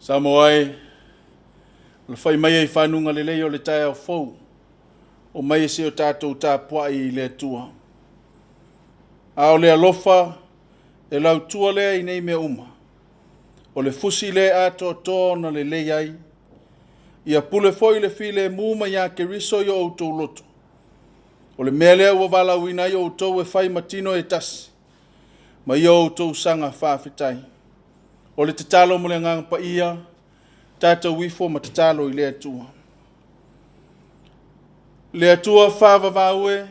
Samoa e, lafai maia i fanuga lelei o le taeao fou, o mai e se o tatou tapuai i le Atua. A o le alofa e lautua lea i nei mea uma, o le fusi le atoatoa ona lelei ai, ia pule foi le filemu mai ia Keriso i o outou loto. O le mea lea ua valaauina ai outou e fai ma tino e tasi, ma ia outou saga faafetai. O le tatalo mo le agaga paia, tatou ifo ma tatalo i le Atua. Le Atua faavavau e,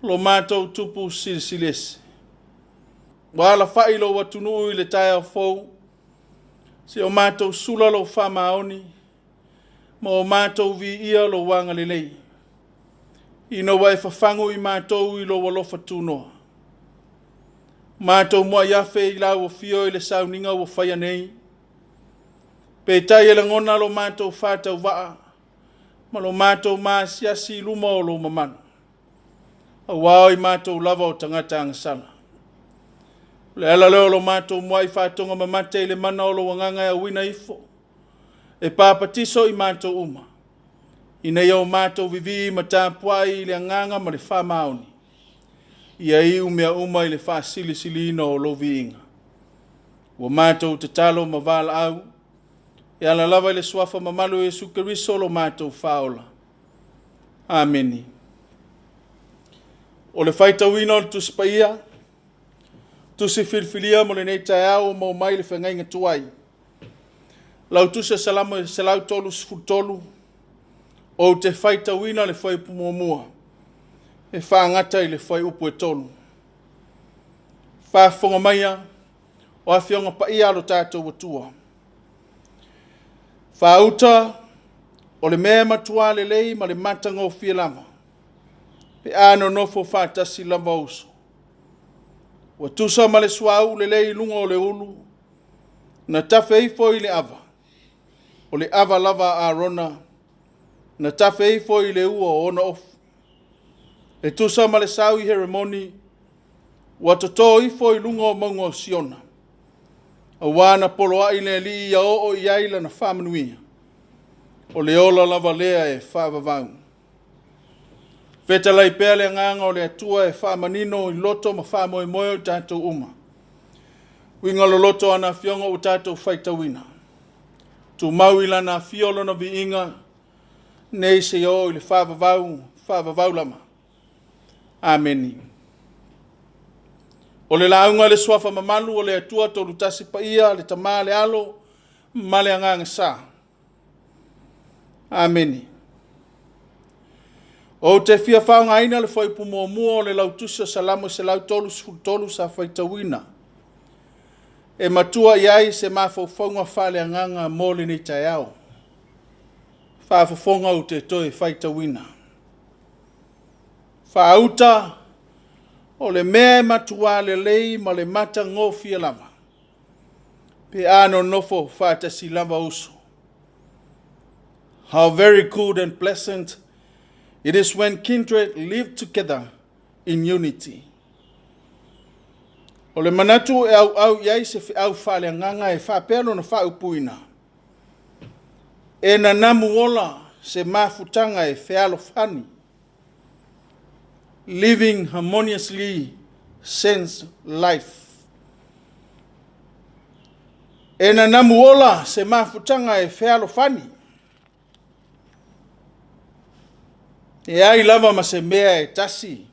lo matou tupu silisili ese. Ua alafai lou atunuu i le taeao fou, se o matou sula lou faamaoni, ma o matou viia lou agalelei. Ina ua e fafagu i matou i lou alofa tunoa. Matou muai afe i lau afio i le sauniga ua faia nei. Peitai e lagona lo matou faatauvaa ma lo matou maasiasi i luma o lou mamalu. Auā o i matou lava o tagata agasala. O le ala lea o lo matou muai faatoga mamate i le mana o lou agaga e auina ifo. E papatiso i matou uma. Ina ia o matou vivii ma tapuai i le agaga ma le faamaoni. Ia iu mea uma i le faasilisiliina o lou viiga. Ua matou tatalo ma valaau. E ala lava i le suafa mamalu o Iesu Keriso lo matou faaola. Ameni. O le faitauina o le Tusi Paia, tusi filifilia mo lenei taeao ua maua mai le feagaiga tuai. Lau tusi o Salamo e 133, ou te faitauina le fuaiupu muamua, e faagata i le fuaiupu e 3. Faafofoga maia o afioga paia a lo tatou Atua. Faauta o le mea e matua lelei ma le matagofie lava, pe a nonofo faatasi lava uso. Ua tusa ma le suauu lelei i luga o le ulu, na tafe ifo i le ava, o le ava lava a Arona, na tafe ifo i le ua o ona ofu. E tusa ma le sau i Heremoni, ua toto ifo i luga o mauga o Siona. Auā na poloai le Alii ia oo i ai lana faamanuia. O le ola lava lea e faavavau. Fetalai pea le agaga o le Atua e faamanino i loto ma faamoemoe o tatou uma. Uiga loloto o ana afioga ua tatou faitauina. Tumau i lana afio lona viiga, nei seia oo i le faavavau, faavavau lava. Ameni. O le lauga i le suafa mamalu o le Atua Tolutasi Paia, le Tama, le Alo ma le Agaga Sa. Ameni. Ou te fia faaaogaina le fuaiupu muamua o le lautusi o Salamo 133 sa faitauina. E matua i ai se mafaufauga faaleagaga mo lenei taeao. Faafofoga ou te toe faitauina. Faauta o le mea e matua lelei ma le matagofie lava, pe a nonofo faatasi lava uso. How very good and pleasant it is when kindred live together in unity. O le manatu e auau i ai se feau faaleagaga e faapea lona faaupuina. E nanamu ola se mafutaga e fealofani. Living harmoniously sends life. E nanamu ola se mafutaga e fealofani. E ai lava ma se mea e tasi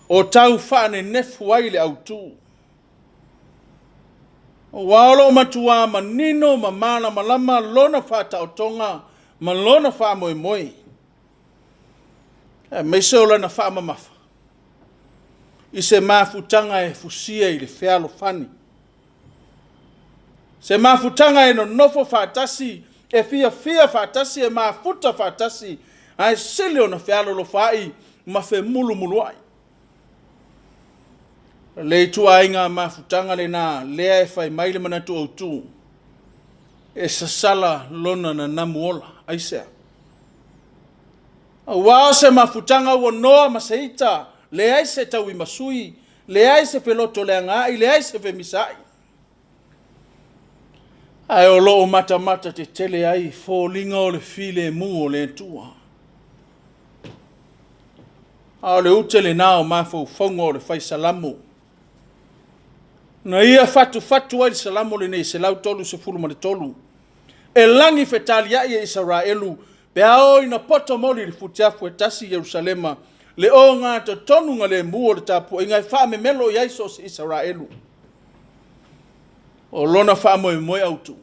o tau faanenefu ai le autū. Ua o loo matua manino ma malamalama lona faataotoga ma lona faamoemoe. Aemaise o lana faamamafa i se mafutaga e fusia i le fealofani. Se mafutaga e nonofo faatasi, e fiafia faatasi, e mafuta faatasi, ae sili ona fealolofaai ma femulumuluai. O le ituaiga mafutaga lena lea e fai mai le manatu autu, e sasala lona nanamu ola. Aisea? Aua o se mafutaga ua noa ma se ita, leai se tauimasui, leai se felotoleagaai, leai se femisaai. Ae o lo o matamata tetele ai foliga o le filemu o le Atua. A o le ute lena o mafaufauga o le fai salamo. Na ia fatufatu ai le salamo lenei 133, e lagi fetaliai e Isaraelu pe a oo ina poto moli i le futiafu e tasi i Ierusalema le ogatotonugalemu o le tapuaiga e faamemelo i ai so o se Isaraelu. O lona faamoemoe autu,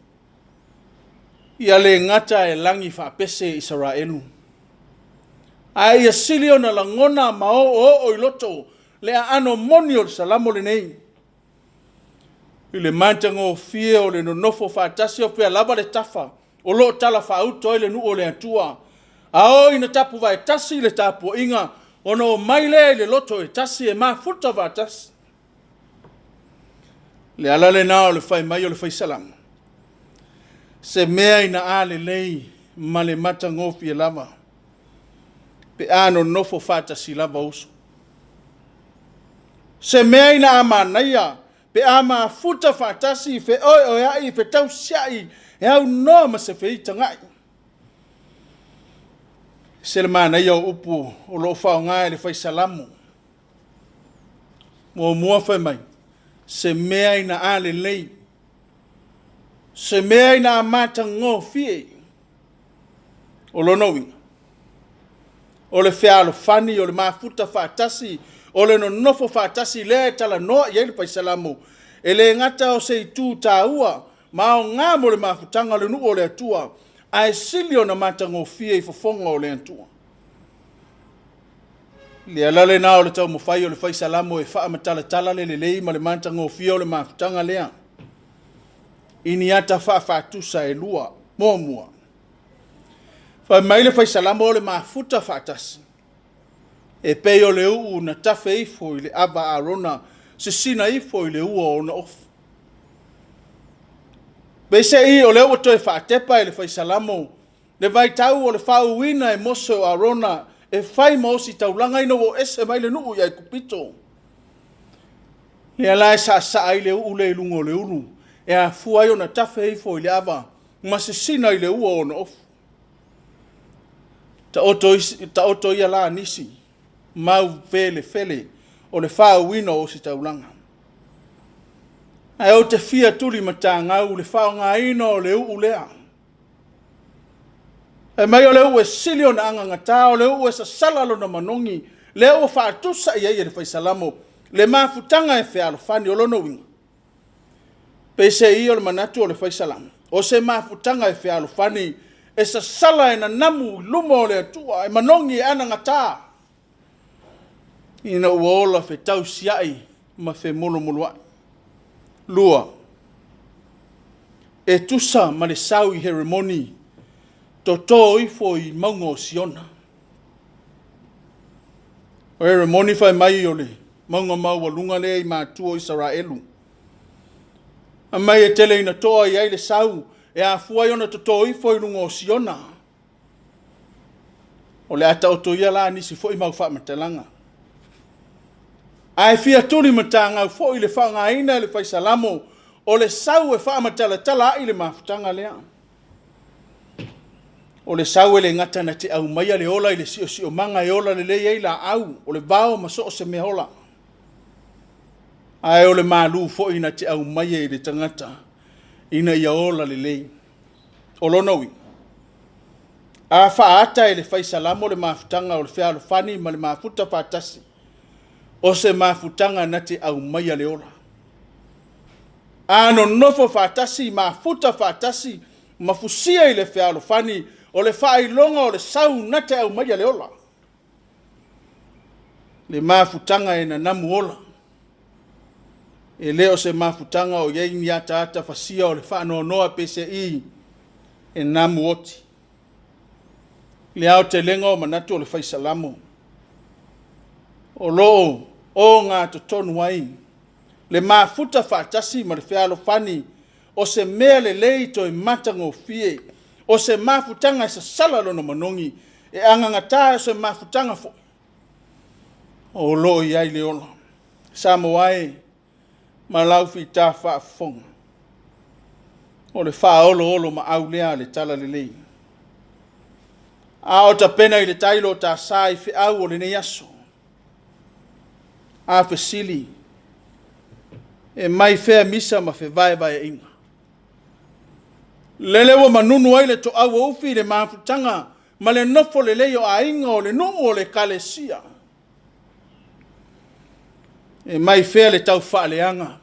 ia le gata e lagi faapese Isaraelu, ae ia sili ona lagona ma oooo i loto le aano moni o le salamo lenei, i le matagofie o le nonofo faatasi o fea lava le tafa o lo o talafaauto ai le nuu o le Atua, a oo ina tapuvae tasi le tapuaiga, ona omai lea i le loto e tasi e mafuta faatasi. O le ala lena o le fai mai o le fai salamo, se mea ina a lelei ma le matagofie lava pe a nonofo faatasi lava uso. Se mea ina a manaia pe a mafuta faatasi, feoeoeai, fetausiai, e aunoa ma se feitagai. E ese le manaia o upu o lo o faaaoga e le fai salamo. Muamua fai mai, se mea ina a lelei, se mea ina a matagofie. O lona uiga, o le fealofani, o le mafuta faatasi, o le nonofo faatasi lea e talanoa i ai le Fai Salamo, e le gata o se itu taua ma aoga mo le mafutaga o le nuu o le Atua, ae sili ona matagofie i fofoga o le Atua. Le ala lena o le taumafai o le Fai Salamo e faamatalatala le lelei ma le matagofie o le mafutaga lea i ni ata faafaatusa e lua. Muamua, fai mai le Fai Salamo o le mafuta faatasi, e pei o le uu na tafe ifo i le ava a Arona, sisina ifo i le ua o ona ofi. Peiseai o lea ua toe faatepa e le Fai Salamo le vaitau o le faauuina e Mose o Arona e fai ma ositaulaga ina ua o ese mai le nuu i Aikupito. Lea la e saasaa ai le uu lea i luga o le ulu, e afua ai ona tafe ifo i le ava ma sisina i le ua o ona ofi. Taoto, taoto ia la nisi mau felefele o le faauuina o ositaulaga. Ae ou te fia tuli matagau le faaaogaina o le uu lea. Fai mai o le uu e sili ona agagata, o le uu e sasala lona manogi, lea ua faatusa i ai e le Fai Salamo le mafutaga e fealofani. O lona uiga, peiseai o le manatu o le Fai Salamo, o se mafutaga e fealofani, e sasala e nanamu i luma o le Atua, e manogi e anagata, ina ua ola fetausiai ma femulumuluai. Lua, e tusa ma le sau i Heremoni, toto ifo i mauga o Siona. O Heremoni fai mai o le mauga maualuga lea i matua o Isaraelu. Aumai e tele ina toa i ai le sau, e afua ai ona toto ifo i luga o Siona. O le a taoto ia la nisi foi mau faamatalaga. Ae fia tuli matagau foi le faaaogaina e le Fai Salamo o le sau e faamatalatala ai le mafutaga lea. O le sau e le gata na te aumaia le ola i le siosiomaga e ola lelei ai laau, o le vao ma so o se mea ola. Ae o le malu foi na te aumaia i le tagata ina ia ola lelei. O lona uiga, a faaata e le Fai Salamo le mafutaga o le fealofani ma le mafuta faatasi, o se mafutaga na te aumaia le ola. A nonofo faatasi, mafuta faatasi, ma fusia i le fealofani, o le faailoga o le sau na te aumaia le ola. Le mafutaga e nanamu ola. E le o se mafutaga o i ai ni ataata fasia o le faanoanoa pese'i e namu oti. Le aotelega o manatu o le fai Salamo, o lo o ogatotonu ai le mafuta faatasi ma le fealofani o se mea lelei toe matagofie, o se mafutaga e sasala lona manogi, e agagatā o se mafutaga foi o lo o i ai le ola. Samoa e ma lau fita faafofoga, o le faaoloolomaau lea a le Talalelei. A o tapena i le tai lo ta sa i feau o lenei aso, a fesili, e mai fea misa ma fevaevaeaiga? Lele ua manunu ai le toau o ufi i le mafutaga ma le nofo lelei o aiga, o le nuu, o le ekalesia. E mai fea le taufaaleaga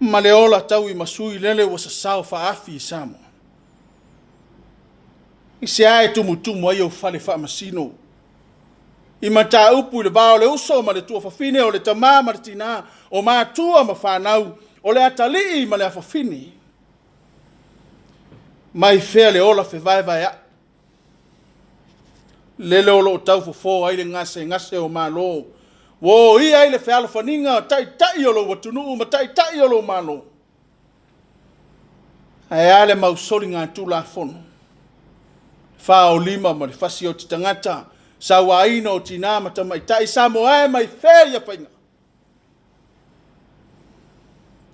ma le ola tauimasui lele ua sasao faaafi i Samoa? I se a e tumutumu ai ou fale faamasino i mataupu i le va o le uso ma le tuafafine, o le tama ma le tinā, o matua ma fanau, o le atalii ma le afafine? Mai fea le ola fevaevaeai? Lele o lo o tau fofo ai le gasegase o Malo, ua oia ai le fealofaniga o taitai o lou atunuu ma taitai o lou Malo. Ae a le mau soligatulafono, faolima ma le fasioti tagata, sauaina o tinā ma tamaitai? Samoa e, mai fea ia faiga?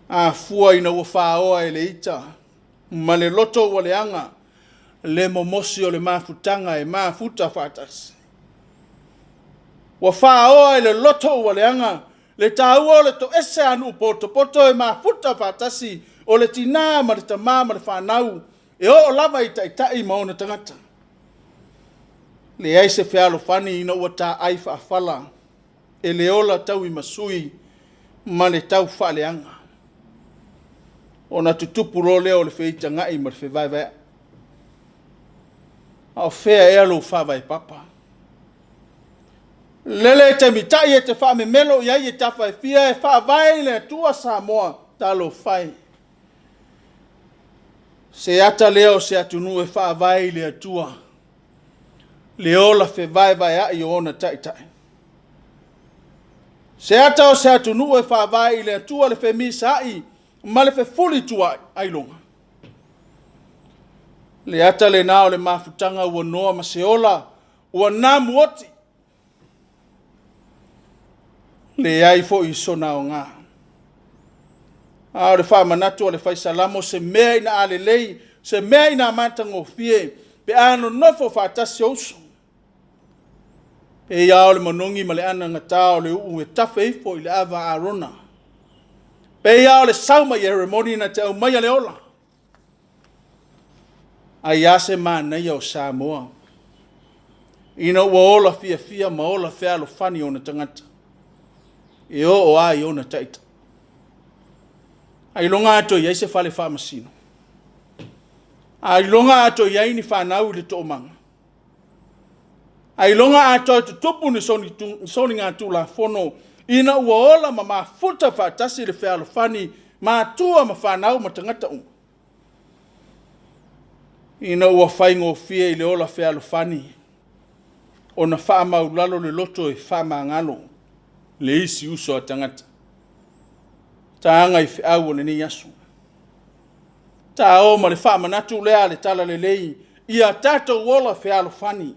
A fua ina ua faoa e le ita ma le loto ua leaga le momosi o le mafutaga e mafuta faatasi. Ua faoa e le loto ua leaga le taua o le toese a nuu potopoto e mafuta faatasi o le tinā ma le tamā ma le fanau e oo lava i taitai ma ona tagata. Leai se fealofani ina ua taai faafala e le ola tauimasui ma le taufaaleaga. Ona tutupu loa lea o le feitagai ma le fevaevaeai. A o fea ea lou faavae papa? Lele e te mitai e te faamemelo i ai i tafa e fia e faavae i le Atua Samoa. Talofa e! Se ata lea o se atunuu e faavae i le Atua le ola fevaevaeai o ona taitai. Se ata o se atunuu e faavae i le Atua le femisaai ma le fefulituaai ailoga. Le ata lena o le mafutaga ua noa ma se ola ua namuoti. Leai foi sona aoga. A o le faamanatu a le fai Salamo, se mea ina a lelei, se mea ina matagofie, pe a nonofo faatasi o uso. E pei lava o le manogi ma le anagata o le uu e tafe ifo i le ava a Arona. Pei lava o le sau mai Eremoni na te aumaia le ola. Ai a se manaia o Samoa ina ua ola fiafia ma ola fealofani ona tagata e oo lava i ona taitai. Ailoga a toe i ai se fale faamasino? Ailoga a toe i ai ni fanau i le toomaga? Ailoga a toe tutupu ni soligatulafono ina ua ola ma mafuta faatasi le fealofani, matua ma fanau ma tagata uma? Ina ua faigofie i le ola fealofani ona faamaulalo le loto e faamagalo le isi uso a tagata. Taga i feau o lenei aso. Ta o ma le faamanatu lea a le Talalelei, ia tatou ola fealofani,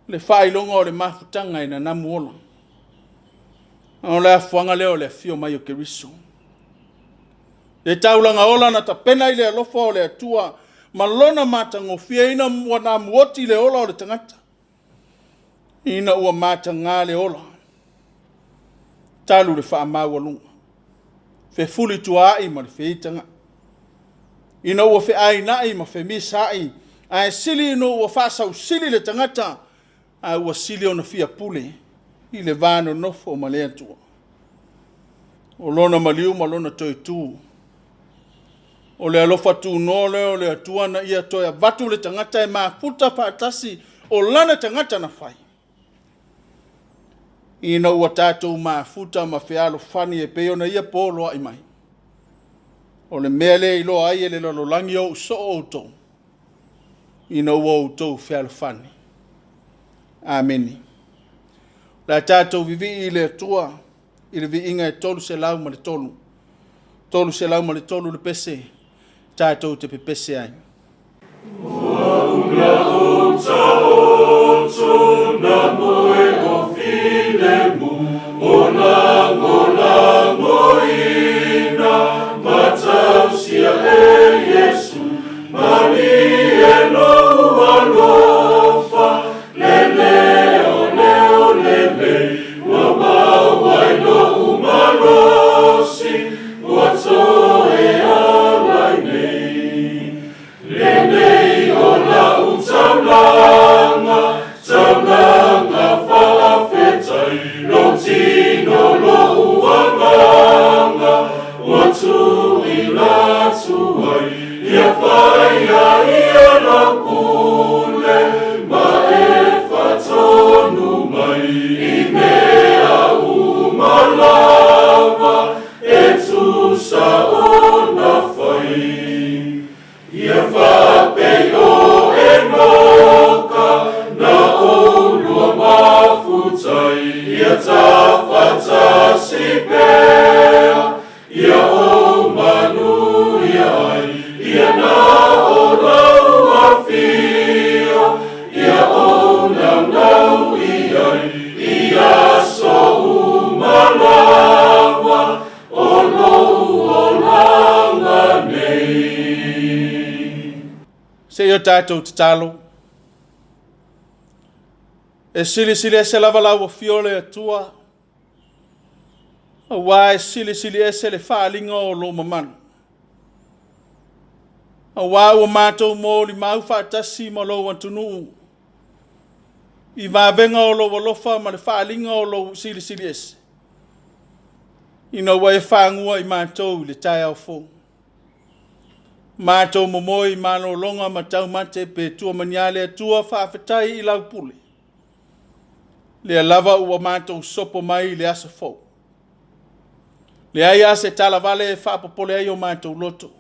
le faailoga o le mafutaga e nanamu ola. O le afuaga lea o le afio mai o Keriso. Le taulaga ola na tapena i le alofa o le Atua ma lona matagofie ina ua namuoti le ola o le tagata, ina ua mataga le ola, talu le faamaualuga, fefulituaai ma le feitagai, ina ua feainai ma femisaai, ae sili ina ua faasausili le tagata, ae ua sili ona fia pule i le va nonofo ma le Atua. O lona maliu ma lona toe tu, o le alofa tunoa lea o le Atua na ia toe avatu le tagata e mafuta faatasi o lana tagata na fai. Ina ua tatou mafuta ma fealofani e pei ona ia poloai mai, o le mea lea e iloa ai e le lalolagi o ou soo outou, ina ua outou fealofani. Amene. O le a tatou vivii i le Atua i le viiga e 303. 303 le pese tatou te pepese ai. Ua ula ou taoto na moe o filemu, o lagolagoina matausia e Iesu, malie lou alofa, le leo leo lelei, ua maua i lou malosi, ua toe ala ai nei. Lenei o lau taulaga, taulaga faafetai, lou tino lou agaga, ua tuuina atu ai, ia faia ia lau pule, ma e faatonu mai, i mea uma lava, e tusa ona fai. Ia faapei o Enoka na oulua mafutai, ia tafatasi pea, ia ou manuia ai, ia na o lau afio, ia ou naunau i ai, i aso uma lava o lou olaga nei. Se i o tatou tatalo. E silisili ese lava lau afio le Atua, auā e silisili ese le faaaliga o lou mamalu. Auā ua matou molimau faatasi ma lou atunuu i vavega o lou alofa ma le faaaliga o lou silisili ese, ina ua e fagua i matou i le taeao fou. Matou momoe i malologa ma taumate pe tua ma ni a le Atua, faafetai i lau pule. Lea lava ua matou sopo mai i le aso fou. Leai lava se talavale e faapopole ai o matou loto.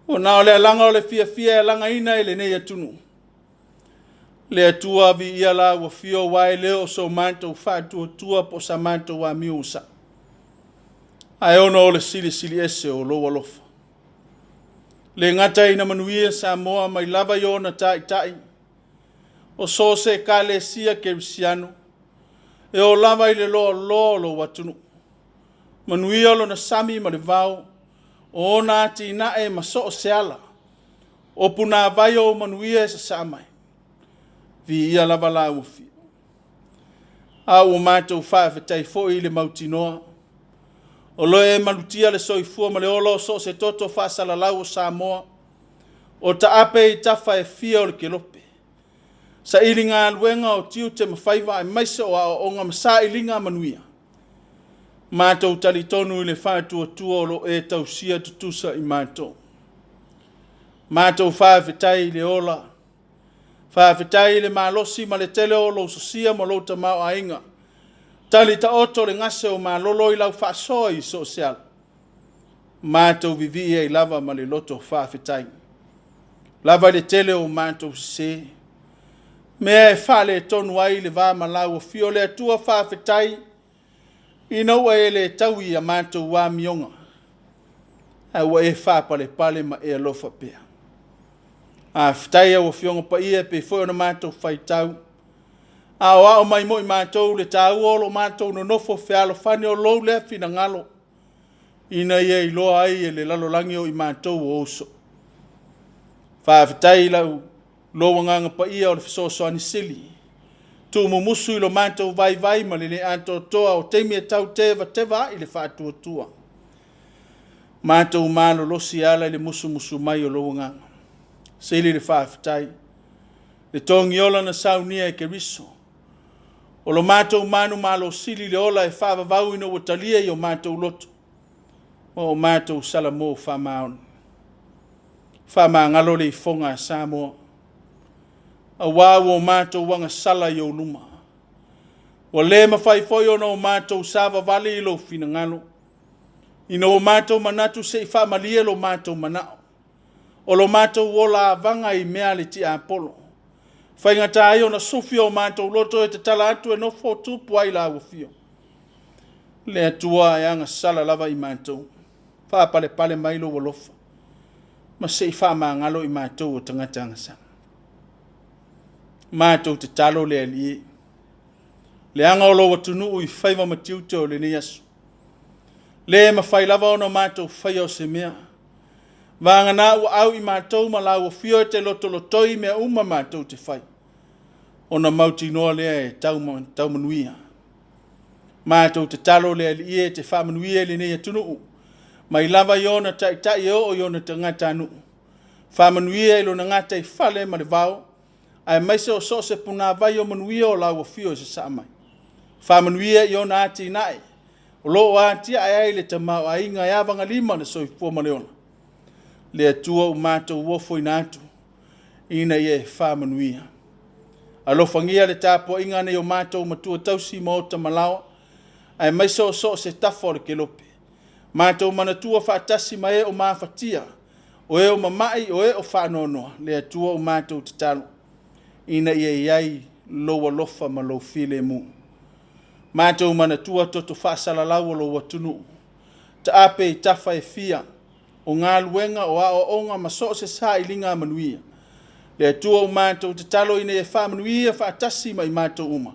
Ona o le alaga o le fiafia e alagaina i lenei atunuu. Le Atua viia lau afio aua e le o so matou faatuatua po o sa matou amio ua sao, ae ona o le silisili ese o lou alofa. Le gata ina manuia Samoa mai lava i ona taitai, o so o se Ekalesia Kerisiano, e oo lava i le loaloa o lou atunuu. Manuia lona sami ma le vao, o ona atinae ma so o se ala, o punavai o manuia e sasaa mai. Viia lava lau afio. A ua matou faafetai foi i le mautinoa, o lo o e malutia le soifua ma le ola o so o se toto faasalalau o Samoa, o taape i tafa e fia o le kelope, saili galuega o tiute ma faiva aemaise o aoaoga ma sailiga manuia. Matou talitonu i le faatuatua o lo o e tausia tutusa i matou. Matou faafetai i le ola, faafetai i le malosi ma le tele o lou sosia ma lou tamaoaiga. Tali taoto le gase o malolo i lau faasoa i so o se ala. Matou vivii ai lava ma le loto faafetai. Lava i le tele o matou sese, mea e faaletonu ai le va ma lau afio le Atua, faafetai ina ua e le taui i a matou amioga, ae ua e faapalepale ma e alofa pea. Afetai au Afioga Paia e pei foi ona matou faitau, aoao mai moi matou le taua o lo matou nonofo fealofani o lou lea finagalo, ina ia iloa ai e le lalolagi o i matou o uso. Faafetai i lou agaga paia o le fesoasoani sili, tuumumusu i lo matou vaivai ma le le atoatoa o taimi e tau tevateva ai le faatuatua. Matou malolosi e ala i le musumusu mai o lou agaga. Sili le faafetai, le togiola na saunia e Keriso, o lo matou manumalosili le ola e faavavau ina ua talia i o matou loto, ma o matou salamo faamaoni. Faamagalo le ifoga a Samoa, auā ua o matou agasala i ou luma. Ua lē mafai foi ona o matou savavali i lou finagalo, ina ua matou manatu se i faamalie lo matou manao, o lo matou ola avaga i mea a le tiapolo. Faigata ai ona sufi o matou loto e tatala atu e nofo tupu ai lau afio. Le Atua e agasala lava i matou, faapalepale mai lou alofa, ma se i faamagalo i matou o tagata agasala. Matou tatalo le Alii e, leaga o lou atunuu i faiva ma tiute o lenei aso. Lē mafai lava ona matou faia o se mea. Vagana ua au i matou ma lau afio e te lotolotoi mea uma matou te fai, ona mautinoa lea e tau manuia. Matou tatalo le Alii e te faamanuia i lenei atunuu, mai lava i ona taitai e oo i ona tagatanuu. Faamanuia i lona gataifale ma le vao, aemaise o so o se punavai o manuia o lau afio e sasaa mai. Faamanuia i ona atinae, o lo o atiae ai le tamaoaiga e avagalima le soifua ma le ola. Le Atua ua matou ofoina atu, ina ia e faamanuia. Alofagia le tapuaiga a nai o matou matua tausi maota ma laoa, aemaise o so o se tafa o le kelope. Matou manatua faatasi ma e o mafatia, o e o mamai, o e o faanoanoa, le Atua ua matou tatalo, ina ia i ai lou alofa ma lou filemu. Matou manatua toto faasalalau o lou atunuu, taape i tafa e fia, o galuega, o aoaoga ma so o se sailiga manuia. Le Atua ua matou tatalo ina ia faamanuia faatasi ma i matou uma,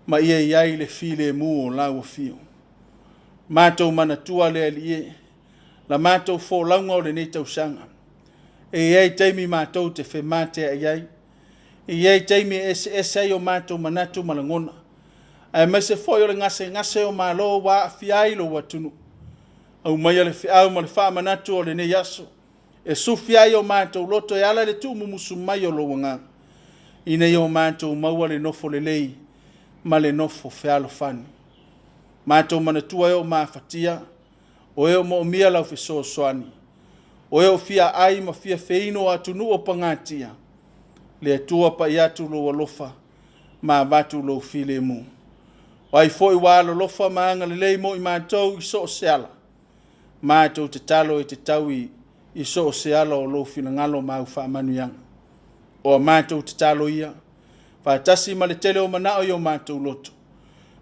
ma ia i ai le filemu o lau afio. Matou manatua le Alii e, la matou folauga o lenei tausaga. E i ai taimi matou te femateai ai, e i ai taimi e eseese ai o matou manatu ma lagona, aemaise foi o le gasegase o malo ua aafia ai lou atunuu. Aumaia le feau ma le faamanatu o lenei aso, e sufi ai o matou loto e ala i le tuumumusu mai o lou agaga, ina ia o matou maua le nofo lelei ma le nofo fealofani. Matou manatua e o mafatia, o e o moomia lau fesoasoani, o e o fia ai ma fia feinu o atunuu o pagatia, le Atua pai atu lou alofa ma avatu lou filemu. O ai foi ua alolofa ma agalelei mo i matou i so o se ala, matou tatalo e te tau i so o se ala o lou finagalo ma au faamanuiaga. O a matou tatalo ia, faatasi ma le tele o manao i o matou loto,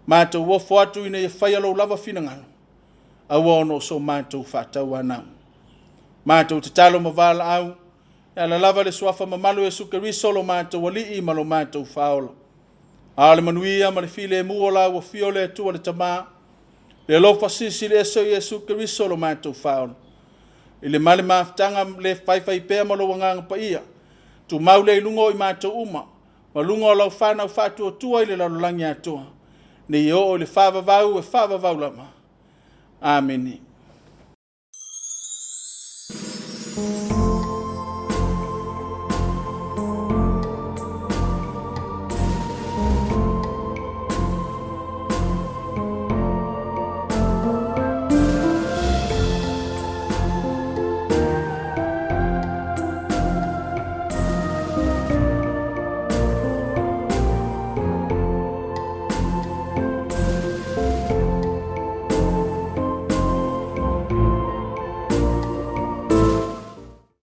matou ofo atu ina ia faia lou lava finagalo, aua ona o so matou faatauanau. Matou tatalo ma valaau, e ala lava le suafa mamalu Iesu Keriso lo matou Alii ma lo matou Faaola. A o le manuia ma le filemu o lau afio le Atua le Tama, le alofa silisili ese o Iesu Keriso lo matou Faaola, i le ma le mafutaga le faifaipea ma lou agaga paia, tumau lea i luga o i matou uma, ma luga o lau fanau faatuatua i le lalolagi atoa, nei oo i le faavavau e faavavau lava. Amene.